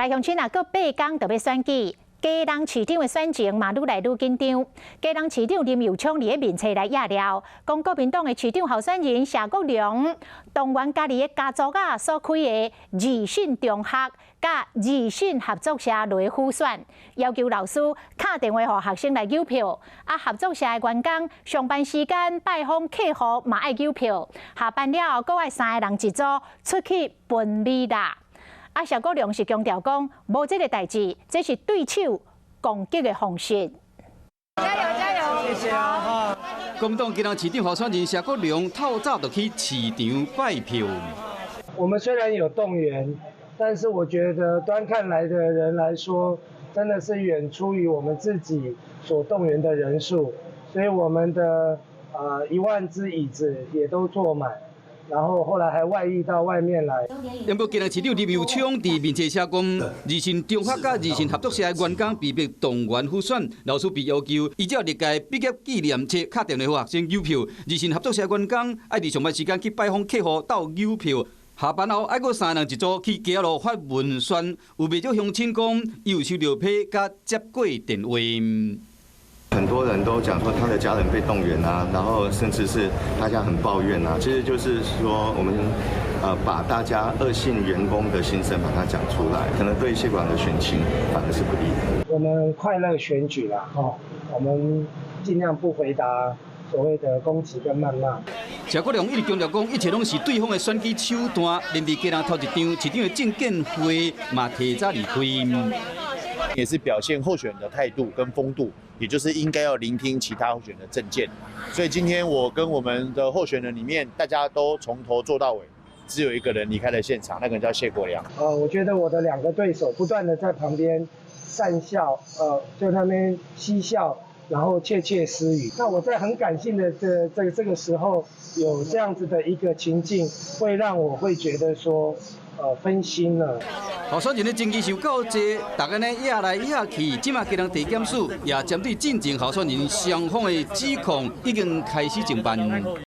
來鄉親啊，閣八工就欲選舉，基隆市長的選情嘛愈來愈緊張。基隆市長林右昌佇咧面冊來掖料，講國民黨的市長候選人謝國樑動員家己的家族仔所開的二信中學佮二信合作社來輔選，要求老師敲電話予學生來郵票。啊，合作社的員工上班時間拜訪客戶嘛愛郵票，下班了後閣愛三个人一組出去分米啦。啊，謝國樑是強調講，無這个代誌，這是對手攻擊的方式。加油加油！謝謝啊！國民黨基隆市長候選人謝國樑透早就去市場拜票。我們雖然有動員，但是我覺得端看來的人來說，真的是遠出於我們自己所動員的人數，所以我們的1萬隻椅子也都坐滿。然後後來還外溢到外面來。不過，基隆市長林右昌佇面冊寫講，二信中學佮二信合作社的員工被迫動員輔選，老師被要求依照歷屆畢業紀念冊敲電話予學生郵票。二信合作社員工愛佇上班時間去拜訪客戶鬥郵票，下班後愛閣三人一組去街仔路發文宣。有袂少鄉親講，伊有收著批佮接過電話。很多人都講說他的家人被動員啊，然後甚至是大家很抱怨啊。其實就是說，我們把大家二信員工的心聲把它講出來，可能對謝國樑的選情反而是不利的。我們快樂選舉啦，吼，我們盡量不回答所謂的攻擊跟謾罵。謝國樑一直強調講，一切攏是對方的選舉手段。連佇基隆頭一場市長的證見會嘛提早離開，也是表現候選人的態度跟風度。也就是應該要聆聽其他候選人的政見，所以今天我跟我們的候選人裡面，大家都從頭做到尾，只有一個人離開了現場，那個人叫謝國樑。我覺得我的兩個對手不斷的在旁邊訕笑，就那邊嬉笑，然後竊竊私語。那我在很感性的這個時候，有這樣子的一個情境，會讓我會覺得說，分心了。候選人的爭議受夠濟，大家呢掖來掖去，這馬基隆地檢署也針對進前候選人雙方的指控，已經開始偵辦。